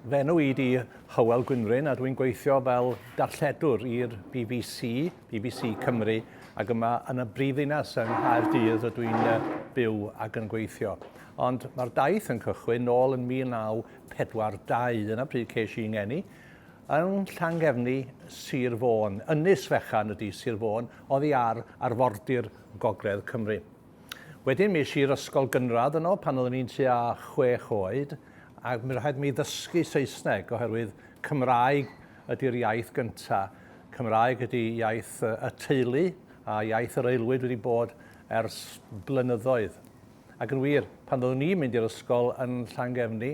F'enw i 'di Hywel Gwynfryn a dwi'n gweithio fel darlledwr i'r BBC, BBC Cymru, ac yma yn y brifddinas yng Nghaerdydd rydw i'n byw ac yn gweithio. Ond mae'r daith yn cychwyn nôl yn 1942, dyna pryd ces i ngeni, yn Llangefni, Sir Fôn. Ynys fechan ydy Sir Fôn, oddi ar arfordir Gogledd Cymru. Wedyn mi es i'r ysgol gynradd yno pan oeddwn i'n tua chwech oed, a mi rhaid mi ddysgu Saesneg oherwydd Cymraeg ydy'r iaith gynta. Cymraeg ydy iaith y teulu a iaith yr aelwyd wedi bod ers blynyddoedd. Ac yn wir, pan oeddwn i'n mynd i'r ysgol yn Llangefni,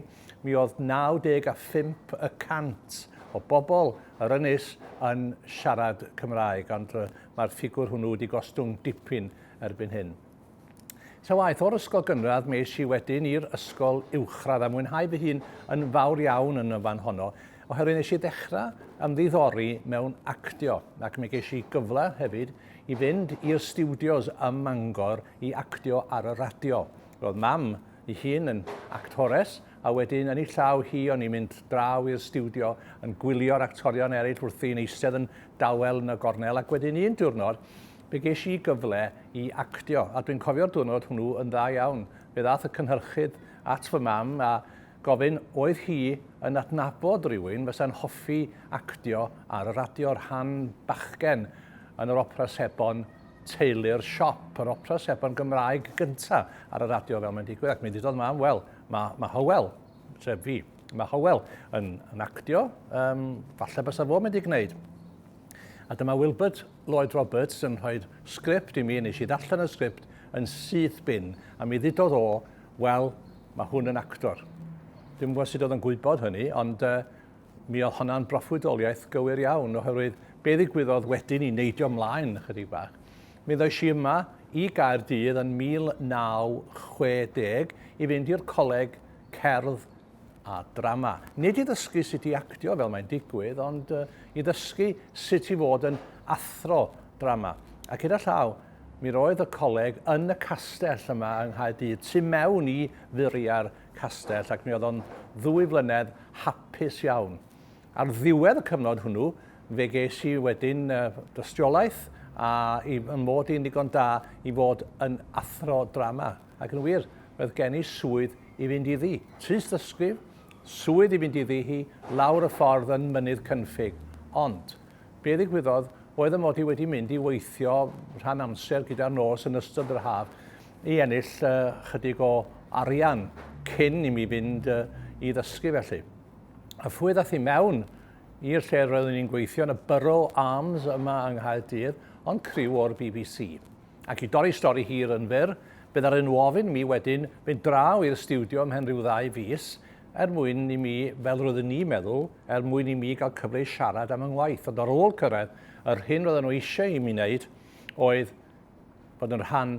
mi oedd 95 y cant o bobl yr ynys yn siarad Cymraeg, ond mae'r ffigwr hwnnw wedi gostwng dipyn erbyn hyn. Ta waeth, o'r ysgol gynradd mi es i wedyn i'r ysgol uwchradd a mwynhau fy hun yn fawr iawn yn y fan honno, oherwydd nes i ddechrau ymddiddori mewn actio, ac mi ges i gyfle hefyd i fynd i'r stiwdios ym Mangor i actio ar y radio. Roedd mam ei hun yn actores, a wedyn yn ei llaw hi o'n i'n mynd draw i'r stiwdio yn gwylio'r actorion eraill wrthi'n eistedd yn dawel yn y gornel, ac wedyn un diwrnod Fe ges i gyfle i actio, a dwi'n cofio'r diwrnod hwnnw yn dda iawn. Fe ddaeth y cynhyrchydd at fy mam a gofyn oedd hi yn adnabod rhywun fysa'n hoffi actio ar y radio, rhan bachgen yn yr opera sebon Teulu'r Siop, yr opera sebon Gymraeg gynta ar y radio fel mae'n digwydd. Ac mi ddudodd mam, wel, mae, mae Hywel, sef fi, mae Hywel yn, yn actio, um, falle bysa fo'n mynd i gwneud. A dyma Wilbert Lloyd Roberts yn rhoi sgript i mi, nes i ddarllen y sgript yn syth bin, a mi ddudodd o, wel, mae hwn yn actor. Dwi'm yn gwybod sut oedd yn gwybod hynny, ond uh, mi oedd hwnna'n broffwydoliaeth gywir iawn, oherwydd be ddigwyddodd wedyn i neidio mlaen chydig bach. Mi ddoes i yma i Gaerdydd yn 1960 i fynd i'r coleg cerdd a drama. Nid i ddysgu sut i actio fel mae'n digwydd, ond i ddysgu sut i fod yn athro drama. A gyda llaw, mi roedd y coleg yn y castell yma yng Nghaerdydd, tu mewn i furiau'r castell, ac mi oedd o'n ddwy flynedd hapus iawn. Ar ddiwedd y cyfnod hwnnw, fe ges i wedyn dystiolaeth a i fy mod i'n ddigon da i fod yn athro drama. Ac yn wir, roedd gen i swydd i fynd iddi. Tystysgrif, swydd i fynd iddi hi, lawr y ffordd yn Mynydd Cynffig. Ond, be ddigwyddodd oedd y mod i wedi mynd i weithio rhan amser gyda'r nos yn ystod yr haf i ennill uh, chydig o arian cyn i mi fynd uh, i ddysgu felly. A phwy ddath i mewn i'r lle roeddwn i'n gweithio yn y Borough Arms yma yng Nghaerdydd, ond criw o'r BBC. Ac i dorri stori hir yn fyr, bydd ar nhw ofyn i mi wedyn fynd draw i'r stiwdio ymhen rhyw ddau fis, er mwyn i mi, fel roeddwn i'n meddwl, er mwyn i mi gael cyfle i siarad am 'y ngwaith. Ond ar ôl cyrraedd, yr hyn roedden nhw eisiau i mi wneud oedd bod yn rhan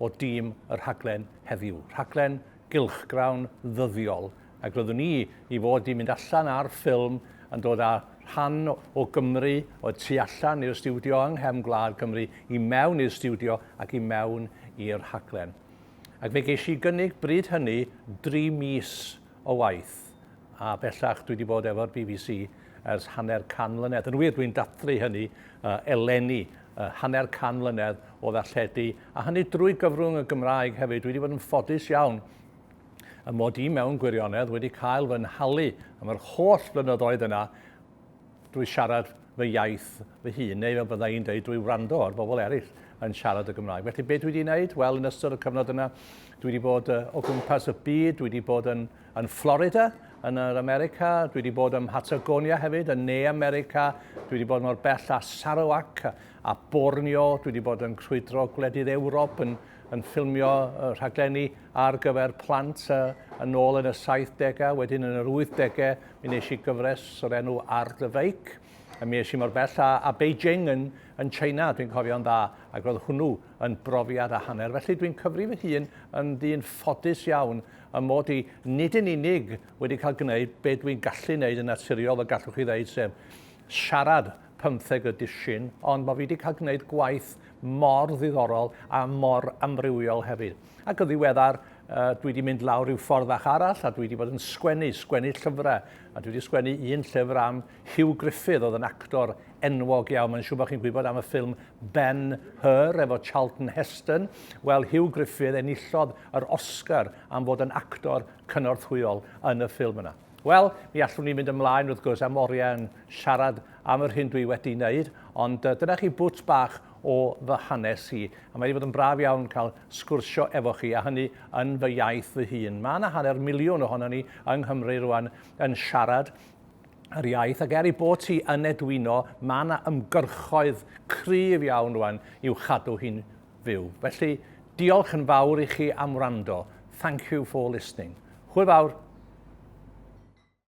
o dîm y rhaglen heddiw. Rhaglen gylchgrawn ddyddiol Ac roeddwn i i fod i mynd allan ar ffilm yn dod â rhan o Gymru oedd tu allan i'r stiwdio yng nghefn gwlad Cymru i mewn i'r stiwdio ac i mewn i'r rhaglen. Ac fe ges i gynnig bryd hynny dri mis o waith, a bellach dwi wedi bod efo'r BBC ers hanner can mlynedd. Yn wir, dwi'n dathlu hynny uh, eleni, uh, hanner can mlynedd o ddarlledu, a hynny drwy gyfrwng y Gymraeg hefyd. Dwi wedi bod yn ffodus iawn y mod i mewn gwirionedd wedi cael fy nhalu am yr holl flynyddoedd yna drwy siarad fy iaith fy hun, neu fel bydda i'n dweud, drwy wrando ar bobl eraill yn siarad y Gymraeg. Felly beth dwi wedi wneud? Wel, yn ystod y cyfnod yna, dwi wedi bod o gwmpas y byd, dwi wedi bod yn, yn Florida, yn yr America, dwi wedi bod ym Mhatagonia hefyd, yn Ne America, dwi wedi bod mor bell â Sarawak a Borneo, dwi wedi bod yn crwydro gwledydd Ewrop yn, yn ffilmio rhaglenni ar gyfer plant yn ôl yn y 70au, wedyn yn yr 80au mi wnes i gyfres o'r enw Ar dy Feic, a mi es i mor bell â, a Beijing yn, yn China, dwi'n cofio'n dda, ac roedd hwnnw yn brofiad a hanner. Felly dwi'n cyfri fy hun yn ddyn ffodus iawn y mod i nid yn unig wedi cael gwneud be dwi'n gallu wneud yn naturiol, fel gallwch chi ddeud, sef siarad pymtheg y dishyn, ond mae fi wedi cael gwneud gwaith mor ddiddorol a mor amrywiol hefyd. Ac yn ddiweddar, Dwi wedi mynd lawr rhyw ffordd fach arall a dwi wedi bod yn sgwennu, sgwennu llyfrau. A dwi wedi sgwennu un llyfr am Hugh Griffith, oedd yn actor enwog iawn. Mae'n siŵr bod chi'n gwybod am y ffilm Ben Hur efo Charlton Heston. Wel, Hugh Griffith enillodd yr Oscar am fod yn actor cynorthwyol yn y ffilm yna. Wel, mi allwn ni fynd ymlaen wrth gwrs am oriau yn siarad am yr hyn dwi wedi wneud, ond dyna chi bwt bach o fy hanes i. A mae wedi bod yn braf iawn cael sgwrsio efo chi, a hynny yn fy iaith fy hun. Mae yna hanner miliwn ohono ni yng Nghymru rwan yn siarad yr iaith, ac er ei bod hi yn edwino, mae yna ymgyrchoedd cryf iawn rwan i'w chadw hi'n fyw. Felly, diolch yn fawr i chi am wrando. Thank you for listening. Hwyl fawr!